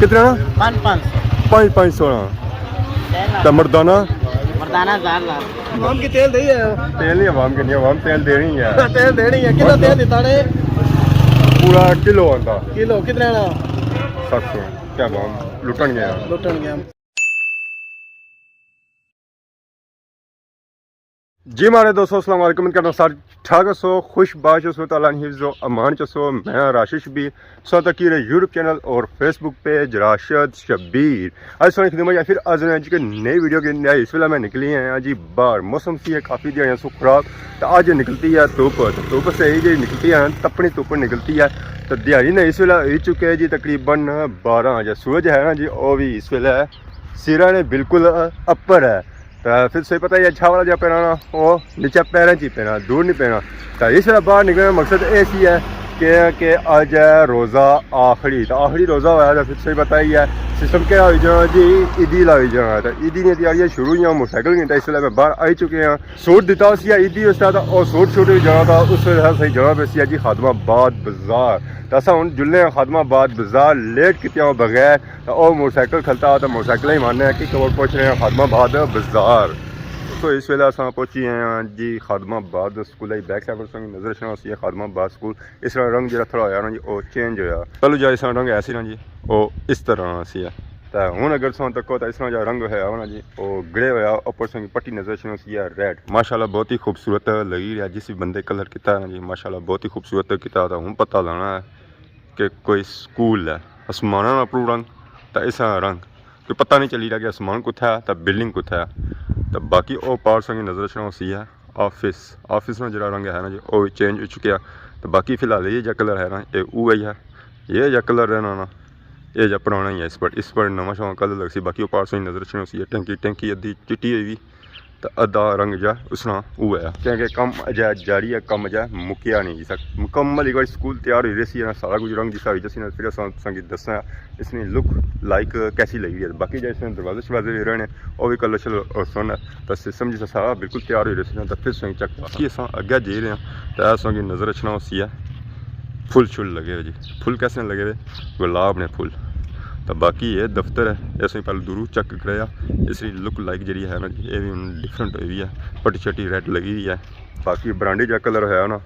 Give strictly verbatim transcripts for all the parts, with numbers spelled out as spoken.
کتنا؟ پانچ پانچ سو۔ پانچ پانچ سو نا۔ تے مردانہ؟ مردانہ ہزار ہزار۔ عوام کی تیل دئی ہے؟ تیل نہیں، عوام کی نہیں، عوام تیل دینی ہے۔ تیل دینی ہے۔ کتنا تیل دیتا نے؟ پورا کلو آندا۔ کلو کتنے آنا؟ ست سو۔ کیا عوام لٹن گیا؟ لٹن گیا۔ جی ماڑے دوستو، السلام علیکم، امید کرنا سارے ٹھاک ہسو، خوش باش ہسو، تعالیٰ نے حفظ و امان چ ہسو۔ میں راشد شبیر، سو تک یوٹیوب چینل اور فیس بک پیج راشد شبیر۔ اج سونے خدمت یا پھر اج نے اج کے نئی ویڈیو کے اندر۔ اس ویلے میں نکلی آیا جی باہر، موسم سی ہے کافی دیہاڑیاں سو خراب، تو اج نکلتی ہے دھوپ۔ تو دھوپ صحیح جی نکلتی ہے، تپنی دھوپ نکلتی ہے۔ تو دیہاڑی نے اس ویلے ہو چکے ہے جی تقریباً بارہ، جو سورج ہے نا جی، وہ بھی اس ویلے سرا نے بالکل اپر ہے۔ تے پھر تساں پتہ ہی ہے، چھاں والا جیہڑا پینا نا، او نیچے پیراں چ ہی پینا، دور نہیں پینا۔ تے اس ویلے باہر نکلنے دا مقصد اے سی ہے کہ، کہ اج ہے روزہ آخری، تے آخری روزہ ہویا تے پھر تساں پتہ ہی ہے سسٹم کیا ہوئی جانا جی، عیدی لا ہوئی جانا۔ تے عیدی نیاں تیاریاں شروع ہوئی ہیں، موٹر سائیکل گھنٹے اس ویلے میں باہر آئی چکے ہاں۔ سوٹ دتا سی عیدی اس طرح دا، او سوٹ شوٹ ہوئی جانا تھا، اس ویلے سہی جانا پیا سی جی خادم آباد بازار۔ تے اساں ہن جلنے آں خادم آباد بازار، لیٹ کیتے آں بغیر۔ تے او موٹر سائیکل کھلتا، تے موٹر سائیکل ہی مارنے آں، کک اور پہنچنے آں خادم آباد بازار۔ تو اس ویلے اساں پہنچی آئے آں جی خادم آباد سکول دی بیک سائیڈ پر، تساں کی نظر اچھنا ہوسی خادم آباد سکول۔ اس طرح رنگ جیہڑا تھوڑا ہویا نا جی، او چینج ہویا۔ پہلو جیہڑا اس طرح رنگ ہے سی نا جی، او اس طرح سی ہے۔ تے ہن اگر تساں تکو تے اس طرح جیہڑا رنگ ہویا نا جی، او گرے ہویا، اوپر تساں کی پٹی نظر اچھنی ہوسی ہے ریڈ۔ ماشاءاللہ بہت ہی خوبصورت لگی رہیا، جس بھی بندے کلر کیتا ہے نا جی، ماشاءاللہ بہت ہی خوبصورت کیتا۔ تے ہن پتہ لانا ہے کہ کوئی سکول ہے، آسماناں نا اپروں رنگ تے اس طرح رنگ، کوئی پتہ نہیں چلی رہیا کہ آسمان کتھا ہے تے بلڈنگ کتھا ہے۔ تے باقی او پار تساں کی نظر اچھنا ہوسی ہے آفس، آفس نا جیہڑا رنگ ہے نا جی، او وی چینج ہو چکیا۔ تے باقی فی الحال یہ جا کلر ہے نا، اے اوہی ہے۔ یہ جا کلر رہنا نا، یہ جا پرانا ہی ہے، اس پر، اس پر نواں شواں کلر لگسی۔ باقی او پار تساں کی نظر اچھنا ہوسی ہے ٹینکی، ٹینکی ادھی چٹی ہوئی وی تے ادھا رنگ جا اس نا اوہی ہے، کیونکہ کم اجے جاری ہے، کم اجے مکیا نہیں جی سک-، مکمل ایک بار سکول تیار ہوئی رہسی نا، سارا کچھ رنگ جسا ہوئی جاسی نا، پھر اساں تساں کی دسنا اس نی لک لائک کیسی لگی ہے۔ باقی جے اس نے دروازے شروازے وی رہنے، او وی کلر شلر اور سن ہے، تے سسٹم جسا سارا بالکل تیار ہوئی رہسی نا، تے پھر تساں کی چیک کراں۔ باقی اساں اگے جائی رہے ہاں، تے اساں کی نظر اچھنا ہوسی ہے پھول شل لگے ہوئے جی۔ پھول کیسے لگے ہوئے؟ گلاب نے پھول۔ تے باقی یہ دفتر ہے، یہ اساں پہلے دوروں چیک کرایا۔ اس نی لک لائک جیہڑی ہے نا جی، یہ وی ہن ڈفرنٹ ہوئی ہوئی ہے، پٹی شٹی ریڈ لگی ہوئی ہے۔ باقی برانڈے جا کلر ہویا نا،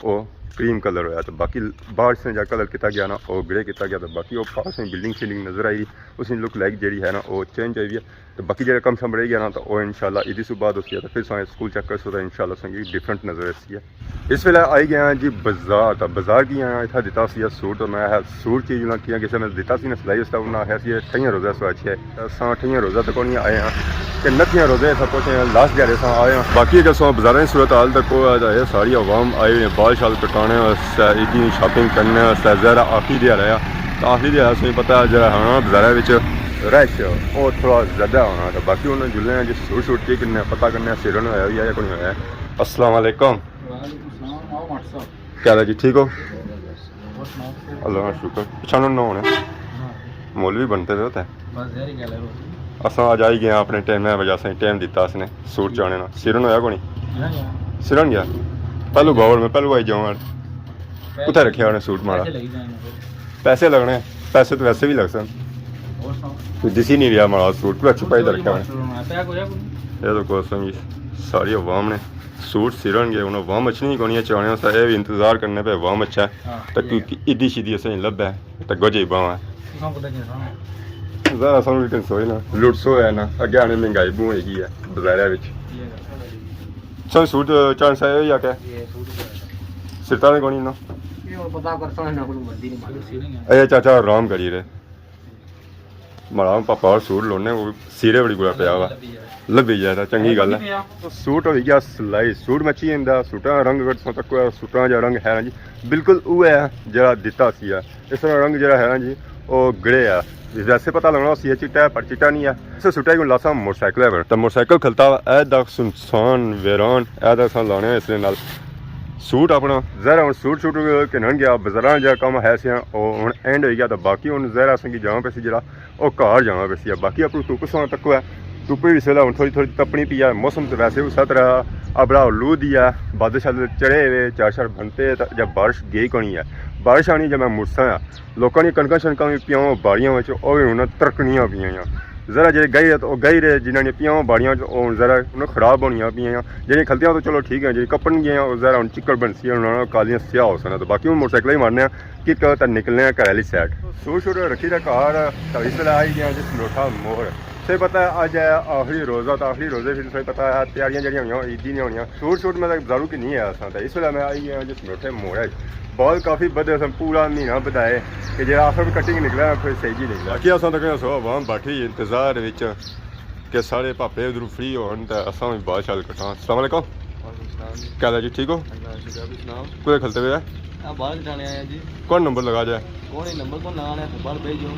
او کریم کلر ہویا، تے باقی باہر سے جا کلر کیتا گیا نا، او گرے کیتا گیا۔ تے باقی او پاس میں بلڈنگ شلڈنگ نظر آئی، اس نی لک لائک جیہڑی ہے نا، او چینج ہوئی ہوئی ہے۔ تے باقی جیہڑا کم شم رہ گیا نا، تے او انشاءاللہ عیدی سوں بعد ہوسی ہے، تے پھر تساں سکول چیک کرسو، تے انشاءاللہ تساں کی ڈفرنٹ نظر آسی ہے۔ اس ویلے آئی گیا جی بازار، تے بازار کی آیا، اتھا دتا سی سوٹ، تے میں آخیا سوٹ چیز نہ کیا، کسے میں دتا سی نا سلائی، اس طرح انہاں آخیا سی اٹھائیاں روزہ سو اچھے، تے اساں اٹھائیاں روزہ تک نہیں آئے ہاں، تے انتیاں روزے اساں پہنچے ہیں، لاسٹ دیہاڑے اساں آئے ہاں۔ باقی اگر تساں بازاراں نی صورت حال تکو تے اے ساری عوام آئی ہوئی ہے، بال شال کٹانے واسطے، عیدی شاپنگ کرنے واسطے، ظاہر ہے آخری دیہاڑا ہے، تے آخری دیہاڑا تساں کی پتہ ہے جیہڑا ہونا بازاراں وچ رش او تھوڑا زیادہ ہونا۔ تے باقی ہن جلنے آں جی سوٹ شوٹ چیک کرنے آں، پتہ کرنے آں سیرن ہویا ہوئی ہے یا کوئی نہیں ہویا ہے۔ السلام علیکم۔ وعلیکم السلام، آؤ مٹ صاحب۔ کیا حال ہے جی، ٹھیک ہو؟ زبردست۔ اور سناؤ، کیا حال ہے؟ اللہ کا شکر۔ پچھانے نہ ہونے۔ ہاں۔ مولوی بنتے رہتے ہیں۔ بس ظاہر ہی گل ہے، روز۔ اساں اج آئی گئے ہیں اپنے ٹائم، میں وجہ سے ٹائم دیتا اس نے سوٹ چانے نا۔ سیرن ہویا کوئی نہیں؟ ہاں یار۔ سیرن گیا؟ پہلو باور میں، پہلو آئی جاؤں یار۔ پہلے کتھے رکھیا انہیں سوٹ ماڑا؟ پیسے لگی جانے۔ پیسے لگنے، پیسے تو ویسے بھی لگ سن۔ اور سناؤ؟ کوئی دسی نہیں رہیا ماڑا سوٹ، پورا چھپائی تے رکھیا انہیں۔ پیک ہویا کوئی؟ یہ تو کوئی سمجھ، ساری عوام نے سوٹ سیرن گے، انہاں وام اچھنی کونی ہے چانے واسطے، اے وی انتظار کرنے پہ وام اچھا ہے۔ ہاں، تے ٹھیک ہے۔ کیونکہ عیدی شیدی اساں لبھے تے گوجے ہی باواں۔ تساں کتھے گئے سو؟ ذرا سانوں وی ٹینشن ہوئی نا، لٹ سو ہے نا، اگے آنے مہنگائی بہوں ہوئی گئی ہے بازارے وچ۔ یہ گل ہے۔ سو سوٹ چانے سا یا کیا؟ یہ سوٹ ہی ہے۔ سرتا نے کونی نا؟ یہ ہن پتہ کر سو، انہاں کولوں ودی نہیں ماننا۔ اے چاچا آرام کری رہے۔ ماڑا پاپا اور سوٹ لونے، وہ سیرے بڑی گلا پیا وا۔ لبھی جائے تاں چنگی گل ہے۔ سوٹ ہوئی گیا سلائی، سوٹ مچی جاندا، سوٹاں دا رنگ اگر تساں تکو، سوٹاں جا رنگ ہے نا جی، بالکل اوہ ہے جیڑا دتا سی ہے۔ اس طرح رنگ جیڑا ہے نا جی، او گرے ہے۔ ویسے پتہ لگنا سی چٹا ہے، پر چٹا نہیں ہے۔ اسے سوٹا کو لاسا موٹر سائیکل ہے، تے موٹر سائیکل کھلتا اے دا سنسان ویران، اے دا اساں لانے اس دے نال۔ سوٹ اپنا، ظاہر ہے ہن سوٹ شوٹ گھنن گیا، بازاراں جا کم ہے سی، او ہن اینڈ ہوئی گیا، تے باقی ہن ظاہر ہے اساں کی جانا پیسی جیڑا او گھر جانا پیسی۔ باقی اپنی دھوپ ساں تکو ہے، دھوپ وی اس ویلے ہن تھوڑی تھوڑی تپنی پئی ہے، موسم تے ویسے اسے طرح ابرا الو دی ہے، بادل شادل چڑھے ہوئے، چار شار بنتے، تے جب بارش گئی کونی ہے، بارش آنی جب میں مڑساں آ، لوکاں نی کنکاں شنکاں وی پیاں باڑیاں وچ، او وی ہن ترکنیاں پیاں آں۔ ذرا جیڑے گئی رہے تے او گئی رہے، جنہاں نی پیاں باڑیاں وچ، او ہن ذرا ہن خراب ہونیاں پیاں آں۔ جیڑیاں کھلتیاں تے چلو ٹھیک ہے، جیڑیاں کپن گیاں، او ذرا ہن چکڑ بنسی، ہن انہاں کالیاں سیاہ ہو سن۔ تے باقی ہن موٹر سائیکل ہی مارنے آں، کک تے نکلنے آں گھر آلی سائیڈ۔ سوٹ شوٹ رکھی تے گھر، تے اس ویلے آئی گیاں جس لوٹھا موڑ۔ تساں پتہ ہے، اج ہے آخری روزہ، تے آخری روزے فر تساں پتہ ہے، تیاریاں جیڑیاں ہوندیاں، عیدی نیاں ہوندیاں۔ سوٹ شوٹ میں تاں بازاروں کی نہیں آیا ساں، تے اس ویلے میں آئی گیا جس نوٹھے موڑ ہے۔ بال کافی بدھے سن، پورا مہینہ بدھائے، کہ جیڑا آخر کٹنگ نکلا نا، کوئی صحیح جی نکلا۔ باقی اساں تک سو عوام بیٹھی انتظار وچ کہ سارے پاپے ادھروں فری ہون تے اساں وی بال شال کٹاں۔ السلام علیکم۔ وعلیکم السلام جی۔ کیا حال ہے جی، ٹھیک ہو؟ اللہ کا شکر، آپ سناؤ۔ کوئی کھلتے ہوئے؟ ہاں، بال کٹانے آئے ہیں جی۔ کون نمبر لگا جائے؟ کون ہی نمبر کون لگانا ہے؟ باہر بھیج جاؤ۔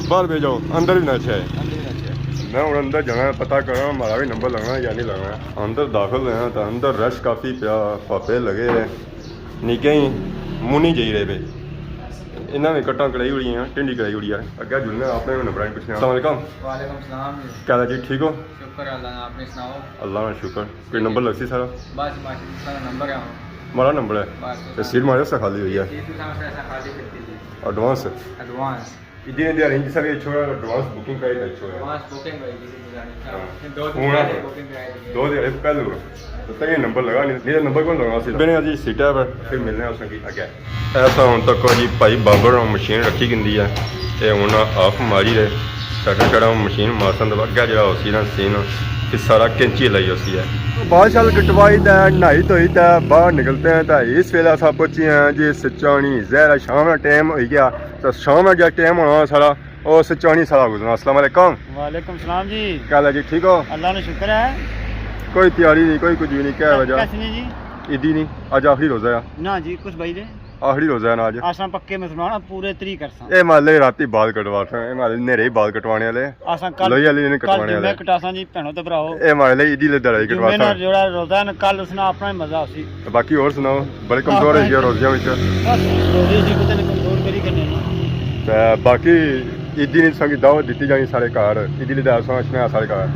باہر بھیج جاؤ، اندر بھی نہ اچھے۔ اندر بھی نہ اچھے۔ میں ہن اندر جانا ہے، پتہ کرنا ہمارا بھی نمبر لگنا ہے یا نہیں لگنا ہے۔ اندر داخل ہوئے ہیں تو اندر رش کافی پیا، پاپے لگے ہیں، نکے ہی مونی جائی رہے پے۔ انہاں نے کٹاں کڑائی ہوئی ہیں، ٹنڈی کڑائی ہوئی ہے۔ اگے جلنے اپنے نمبر پوچھنے۔ السلام علیکم۔ وعلیکم السلام جی۔ کیا حال ہے جی، ٹھیک ہو؟ شکر اللہ کا، اپنے سناؤ۔ اللہ کا شکر۔ کوئی نمبر لگ سی سارا؟ بس ماشاءاللہ، سارا نمبر ہے۔ ہمارا نمبر ہے؟ بس، تے سیٹ مارے اس خالی ہوئی ہے۔ سیٹ تساں واسطے ایسا خالی کرتی جی۔ ایڈوانس؟ ایڈوانس۔ ادھر دے ارینج سب یہ چھوڑا، ایڈوانس بکنگ کرائی تے چھوڑا۔ ایڈوانس بکنگ ہوئی جی، ہاں۔ دو دن ہن پہلے بکنگ کرائی تھی۔ دو دن پہلے۔ تو تیرے نمبر لگا نہیں، میرا نمبر کون لگا سی؟ میں نے جی سیٹا پر، پھر ملنے ہیں اس کی اگے۔ ایسا ہن تک جی بھائی بابر مشین رکھی گندی ہے، اے ہن آف ماری رہے، ٹھڑا ٹھڑا مشین مارسن تو اگے جڑا ہوسی نا سین، پھر سارا کینچی لائی ہوسی ہے۔ بال شال کٹوائی تے نہائی دھوئی تے باہر نکلتے ہیں تے اس ویلے اساں پہنچی ہیں جی سچانی، ظاہر ہے شام نا ٹائم ہوئی گیا، تے شام نا جڑا ٹائم ہونا سارا او سچانی سارا گزرنا۔ السلام علیکم۔ وعلیکم السلام جی۔ کیا حال ہے جی، ٹھیک ہو؟ اللہ کا شکر ہے۔ کوئی تیاری نہیں، کوئی کچھ بھی نہیں، کیا وجہ؟ کچھ نہیں جی۔ عیدی نہیں، اج آخری روزہ ہے۔ نہ جی، کچھ بھائی دے۔ آخری روزہ ہے نا اج۔ اساں پکے مسلمان ہاں، پورے طریقے ساں۔ اے محلے راتی بال کٹوا ساں، اے محلے نیرے ہی بال کٹوانے والے۔ اساں کل، لوئی والے نے کل کٹوانے جمعے والے۔ کٹاساں جی، بھینو تے بھراؤ۔ اے محلے عیدی لے دڑائی جمعے کٹوا ساں۔ نال جوڑا روزہ ہے نا، کل اس نال اپنا ہی مزہ ہوسی۔ تے باقی اور سناؤ، بڑے کمزور ہوئی گئے روزیاں وچ۔ بس روزے جی کتے نے کمزور کری کنے نا۔ تے باقی عیدی نی تساں کی دعوت دتی جانی سارے گھر، عیدی لے اساں اچھنے آں سارے گھر۔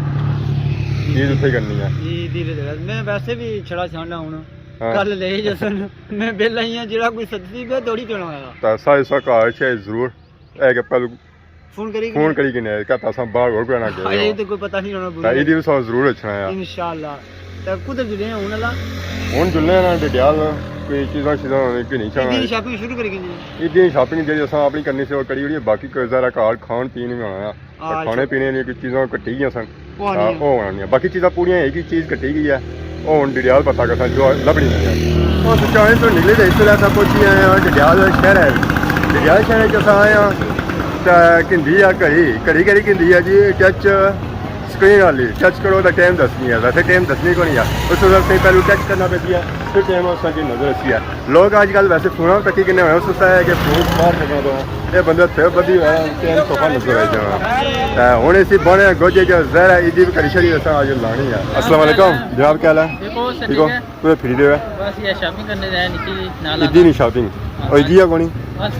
عید اتھے ہی کرنی ہے۔ عید ہی لے میں ویسے بھی چھڑا چھانڈا ہن۔ ہاں۔ کل لے جسن۔ میں بیلا ہی ہاں، جیڑا کوئی سدسی پیا دوڑی پینا ہویا۔ تے سارے سا گھر چ ضرور اے کہ پہلو فون کری فون کنے؟ کری کنے، کیا تساں باہر ہور کوئی نہ گئے ہاں، ہو؟ اے تے کوئی پتہ نہیں ہونا تے پورا۔ عیدی وی ساں ضرور اچھنا ہے۔ انشاءاللہ۔ تے کدھر جلے ہیں ہن اللہ؟ ہن جلنے نا ڈڈیال، کوئی چیزاں شیزاں ہونی گھنی عیدی شاں۔ دی شاپنگ شروع کری گھنی ہے؟ عیدی دی شاپنگ جیڑی اساں اپنی کرنی سی او کری اوڑی ہے، باقی کوئی ذرا گھر کھان پین وی ہونا ہے۔ تے ہاں، کھانے اچھا۔ پینے نی کوئی چیزاں کٹی گیاں سن۔ او آنی ہے۔ او آنی ہے۔ باقی چیزاں پوریاں، ایک ہی چیز کٹی گئی ہے۔ او ہن ڈڈیال پتہ کرساں جو لبنی نہیں ہے۔ او سچانی تو نکلے تے اس ویلے اساں پہنچی آئے ہاں ڈڈیال شہر ہے۔ ڈڈیال شہر وچ اساں آئے ہاں تے گھندی ہے گھڑی، گھڑی کیڑی گھندی ہے جی؟ ٹچ سکرین والی، ٹچ کرو تے ٹائم دسنی ہے، ویسے ٹائم دسنی کونی ہے، اس واسطے پہلو ٹچ کرنا پیسی ہے، پھر ٹائم اساں کی نظر اچھی ہے۔ لوگ اج کل ویسے فوناں تکی کنے ہوئے، اس واسطے ہے کہ فون باہر کرنا تو اے بندہ تھے بدی ہویا، ٹائم صفا نظر آئی جانا۔ تے ہن اسی بانے گوجے جو ظاہر ہے عیدی بھی کری شری اساں اج لانی ہے۔ السلام علیکم جناب، کیا حال ہے؟ ٹھیک ہو؟ ٹھیک ہے۔ پورے فری دے ہوئے؟ بس یہ شاپنگ کرنے جائے نکی جی، نال عیدی نی شاپنگ۔ ہاں۔ او عیدی ہے کونی؟ بس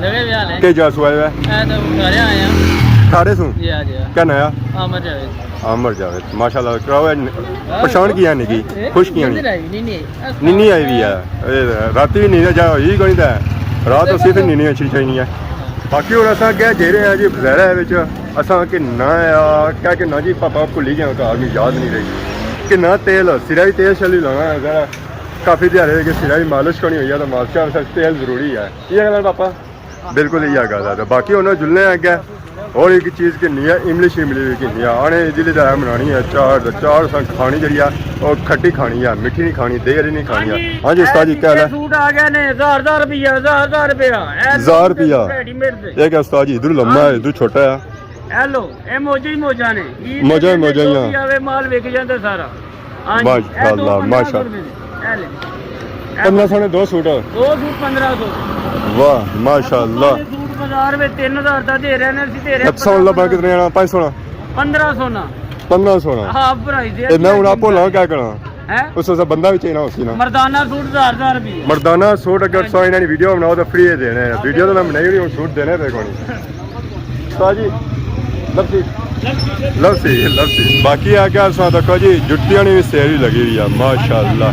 لگے ہوئے حال ہے۔ کیا جا سوائے ہوئے؟ اے تو گھر آیا ہاں۔ ٹھاڑے سوں؟ جی ہاں، جی ہاں۔ کیا ناں ہے؟ عامر جاوید۔ عامر جاوید، ماشاءاللہ، کراؤ ہے۔ ہاں۔ پچھان کیا نکی؟ اے؟ خوش کیا نی؟ نی، نی، نی۔ نی، نی آئی ہوئی ہے۔ اے، راتی بھی نی جا ہوئی کونی تے۔ رات اسی پھر نی، نی اچھی چاہیے نی ہے۔ باقی ہن اساں کیا جے رہے ہیں جی بزیرہ ہے وچ۔ اساں کہ نہ آیا، کیا کہ نہ جی پاپا بھلی گیا، گھر میں یاد نہیں رہی۔ کہ نہ تیل، سرا ہی تیل شیل ہی لانا ہے ذرا۔ کافی دیہاڑے ہوئے کہ سرا ہی مالش کونی ہوئی ہے، تو مالش واسطے تیل ضروری ہے۔ یہ گل ہے پاپا؟ بالکل یہ گل ہے۔ تو باقی انہوں جلنے ہیں اگے۔ اور ایک چیز کہ نہیں ہے، املی شملی بھی کہ نہیں ہے۔ آنے جلے دا منانی ہے، چار، چار سان کھانی جڑی ہے، اور کھٹی کھانی ہے، میٹھی نہیں کھانی، دیر نہیں کھانی ہے۔ ہاں جی، استاد جی، کیا حال ہے؟ سوٹ آ گئے نے، ہزار، ہزار روپیہ، ہزار، ہزار روپیہ۔ اے ہزار روپیہ؟ ریڈی میڈ دے۔ یہ کیا استاد جی، ادھر لمبا ہے، ادھر چھوٹا ہے۔ اے لو، اے موجاں ہی موجاں نے۔ عید موجاں ہی موجاں ہی جو آ۔ بھی آوے، مال وک جاندا سارا۔ ہاں جی، اے دو ماشاءاللہ، پندرہ سو ماشاءاللہ۔ روپے دے۔ اے لے۔ اے پندرہ سو نے دو سوٹ؟ دو سوٹ پندرہ سو۔ واہ، ماشاءاللہ۔ سوٹ بازار وچ تین ہزار دا دے رہے نے، اسی دے رہے ہیں پندرہ سو۔ کتنے آنا؟ پندرہ سو نا؟ پندرہ سو نا؟ پندرہ سو نا۔ ہاف پرائز ہے۔ اے میں ہن آپ بھولاں کیا کراں؟ ہیں؟ اس واسطے بندہ بھی چاہینا ہوسی نا۔ مردانہ سوٹ ہزار، ہزار روپے۔ مردانہ سوٹ اگر ہاں جی۔ تساں انہاں نی ویڈیو بناؤ تاں فری دینے ہیں۔ ویڈیو تاں میں بنائی ہوئی، ہن سوٹ دینے پے کونی۔ استاد جی، لفظی۔ لسی، لسی۔ باقی آ کیا سنا تکو جی، جتیاں نی وی سیل وی لگی ہوئی ہے، ماشاءاللہ۔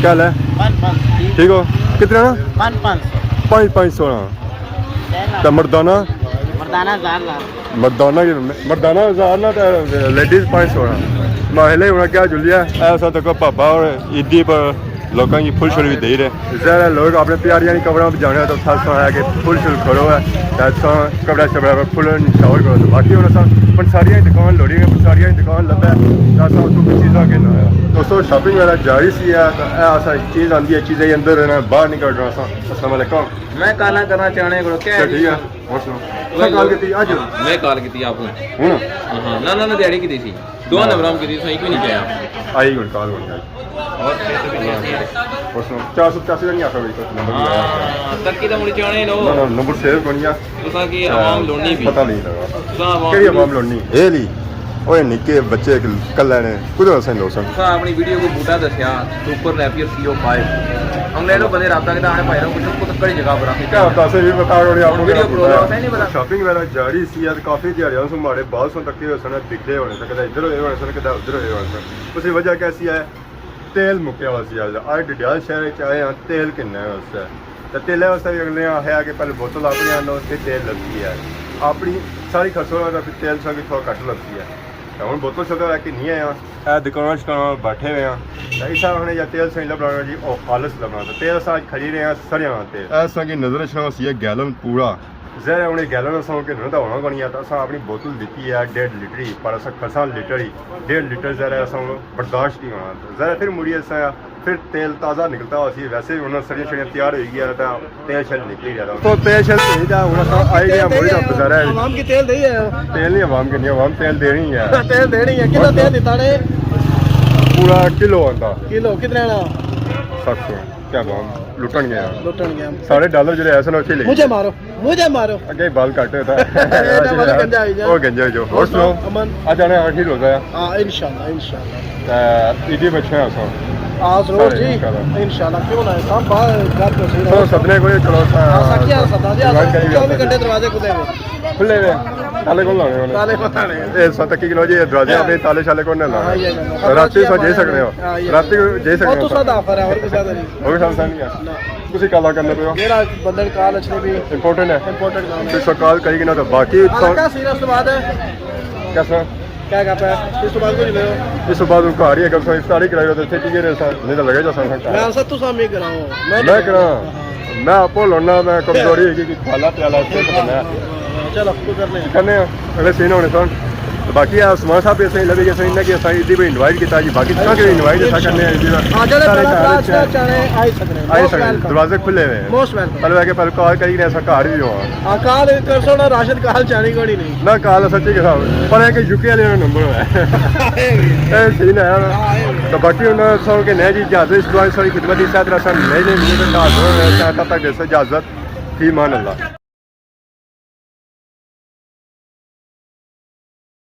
کیا حال ہے؟ پانچ پانچ سو۔ ٹھیک ہو؟ کتنا؟ پانچ پانچ سو۔ پانچ پانچ سو نا۔ تے مردانہ؟ مردانہ ہزار لا۔ مردانہ کی، مردانہ ہزار نا تے لیڈیز پانچ سو نا۔ ماحلے ہونا کیا جلیا؟ اے سنا تکو پاپا اور عیدی پر لوکاں کی پھل شل وی دئی رہے۔ ظاہر ہے لوگ اپنے پیاریاں نی قبراں پر جانے تو تھا سنا ہے کہ پھل شل کرو ہے، تے اساں قبرہ شبرہ پر پھل نچھاور کرو۔ تو باقی ہن اساں پنساریاں نی دکان لوڑی گئے، پنساریاں نی دکان لبھے، تے اساں اتھوں کوئی چیزاں گھن آیا۔ دوستو، شاپنگ وغیرہ جاری سی ہے، تے اے اساں چیز آندی ہے، چیزاں ہی اندر رہنا، باہر نکل رہا ساں۔ السلام علیکم۔ میں کالاں کرنا چاہنے کو کہہ اچھا، ٹھیک ہے۔ اور سناؤ؟ تساں کال کیتی اج؟ میں کال کیتی آپ کو۔ ہن؟ ہاں، ہاں، نہ، نہ، نہ، دیہاڑی کیتی سی۔ دو نمبر ہم کیتی، تساں ایک بھی نہیں کہیا۔ آئی گل، کال بن گئی۔ اور سناؤ؟ چار سو پچاسی کا نہیں آخر بھائی، نمبر نہیں آیا۔ ہاں، ترقی تو مڑی چاہنے لو۔ نہ، نہ، نمبر سیو کونی آ۔ تساں کی عوام لوڑنی بھی۔ پتہ نہیں لگا۔ تساں عوام کیڑی لوڑنی؟ عوام لوڑنی؟ اے لی۔ اوئے نکے بچے کلے نے، کدھر اساں لوگ سن؟ تساں اپنی ویڈیو کو بوٹا دسیا، سپر ریپیئر سی او فائیو۔ انگلینڈ بندے رابطہ کیتا، آنے بھائی کو پوچھو، کدھر کڑی جگہ پر آ؟ کیا پتہ، اسے بھی پتہ ہونے آپ کو ویڈیو کیا پروگرام پتہ ہے۔ ہے نہیں پتہ۔ شاپنگ وغیرہ جاری سی، اج کافی دیہاڑیاں سوں ماڑے بال سوں تکے ہوئے سن، بکھرے ہونے سن، کدے ادھر ہوئے ہونے سن، کدے ادھر ہوئے ہونے سن۔ اس دی وجہ کیا سی ہے؟ تیل مکیا ہویا سی۔ اج، اج ڈڈیال شہر وچ آئے ہاں تیل گھننے واسطے۔ تے تیلے واسطے وی اگلے آخیا کہ پہلے بوتل اپنی آنو، پھر تیل لبھی ہے۔ اپنی ساری خرچو تے پھر تیل ساں کی تھوڑا گھٹ لبھی ہے۔ تے ہن بوتل شوتل لے کے نہیں آیا۔ اے دکاناں شکاناں بیٹھے ہوئے ہاں۔ تے اساں آخنے یا تیل صحیح لبنا جی، او خالص لبنا۔ تے تیل اساں اج کھڑی رہے ہاں سریاں نا تیل۔ اے اساں کی نظر اچھنا ہوسی ہے گیلن پورا۔ ظاہر ہے انہیں گیلن اساں کے نہ ہونا کونی ہے، تے اساں اپنی بوتل دتی ہے ڈیڑھ لیٹر ہی، پر اساں کھساں لیٹر ہی، ڈیڑھ لیٹر ظاہر ہے اساں برداشت نہیں ہونا۔ ظاہر ہے پھر مڑی اساں پھر تیل تازہ نکلتا ہوا سی، ویسے بھی انہاں سڑیاں شڑیاں تیار ہوئی گیا تھا، تیل شیل نکلی گیا تھا۔ تو تیل شیل نہیں تھا، ہن اساں آئی گئے موڑی دا بازار ہے۔ عوام کی تیل دئی ہے۔ تیل نہیں عوام کے نہیں، عوام تیل دینی ہے۔ تیل دینی ہے، کتنا تیل دیتا نے؟ پورا کلو آندا۔ کلو کتنے آنا؟ ست سو۔ کیا عوام لٹن گیا۔ لٹن گیا۔ سارے ڈالر جڑے ایسے نہ اچھے لے مجھے مارو۔ مجھے مارو۔ اگے بال کٹ ہوتا ہے۔ اے تے بال گنجا ہوئی جا۔ او گنجا ہوئی جا۔ اور سناؤ؟ امن۔ اج آنے آخری روزہ ہے۔ ہاں، انشاءاللہ، انشاءاللہ۔ تے عیدی بچے ہیں اساں۔ آ ضرور سارے جی۔ انشاءاللہ۔ انشاءاللہ، کیوں نہ ہے؟ سب باہر گھر تو صحیح تو رہو۔ سدنے کو ہی چلو سا ہاں، سا کیا سدا جی، چوبی گھنٹے ہی چوبی گھنٹے دروازے کھلے ہوئے۔ کھلے ہوئے۔ تالے کون لانے ہونے؟ تالے کون لانے؟ اے سا تکی کلو جی، دروازے ہاں۔ اپنے تالے شالے کون نہ لانے؟ ہاں، یہ نہ۔ رات کو سا جی سکنے ہو۔ ہاں، یہ رات کو جی سکنے ہو۔ تو سا دافر ہے، اور کچھ نہیں۔ اور سا نہیں ہے۔ نہ۔ تسی کالاں کرنے پے ہو؟ میرا بندے نے کال اچھنے بھی۔ امپورٹنٹ ہے؟ امپورٹنٹ کام ہے۔ تسی کال کری گنا تو باقی علاقہ سیریس تو بعد ہے۔ کیسا؟ کیا گپ ہے؟ اس تو بعد کوئی نہیں۔ اس تو بعد ہن گھر ہی اگر تساں افطاری کرائی ہو تو اتھے ٹکے رہے سا، نہیں تو لگے جا سا گھنٹہ۔ میں اسا تساں میں کراؤ۔ میں کراں۔ میں آپ لونا، میں کمزوری ہے کہ کھالا پیالا سے تو بنا۔ چلو، کوئی کر نہیں۔ کرنے ہیں، اگلے سین ہونے سن۔ باقی عثمان صاحب اسے لبی گئے سن، انہیں کہ اساں عیدی پہ انوائٹ کیتا جی، باقی تساں کے انوائٹ اساں کرنے ہیں عیدی دا۔ ہاں، جڑے سارے بڑا گھر کلاس چ چاہنے آئی سکنے ہیں۔ آئی سکنے ہیں۔ دروازے کھلے ہوئے ہیں۔ موسٹ ویلکم۔ پہلے کہ پہلے کال کری گئے، اساں گھر ہی ہوا۔ ہاں، کال کرسو نا، راشد کال چانی کوئی نہیں۔ نہ، کال اساں چیک کرا، پر ہے کہ یو کے والے نا نمبر ہے۔ اے سین ہے نا۔ تو باقی انہاں سو کے نیا جی اجازت، اس دعا ساری خدمت دی ساتھ رسن نئے نئے ویڈیو دے نال ہو رہے ہیں، تب تک دیسو اجازت، فی امان اللہ۔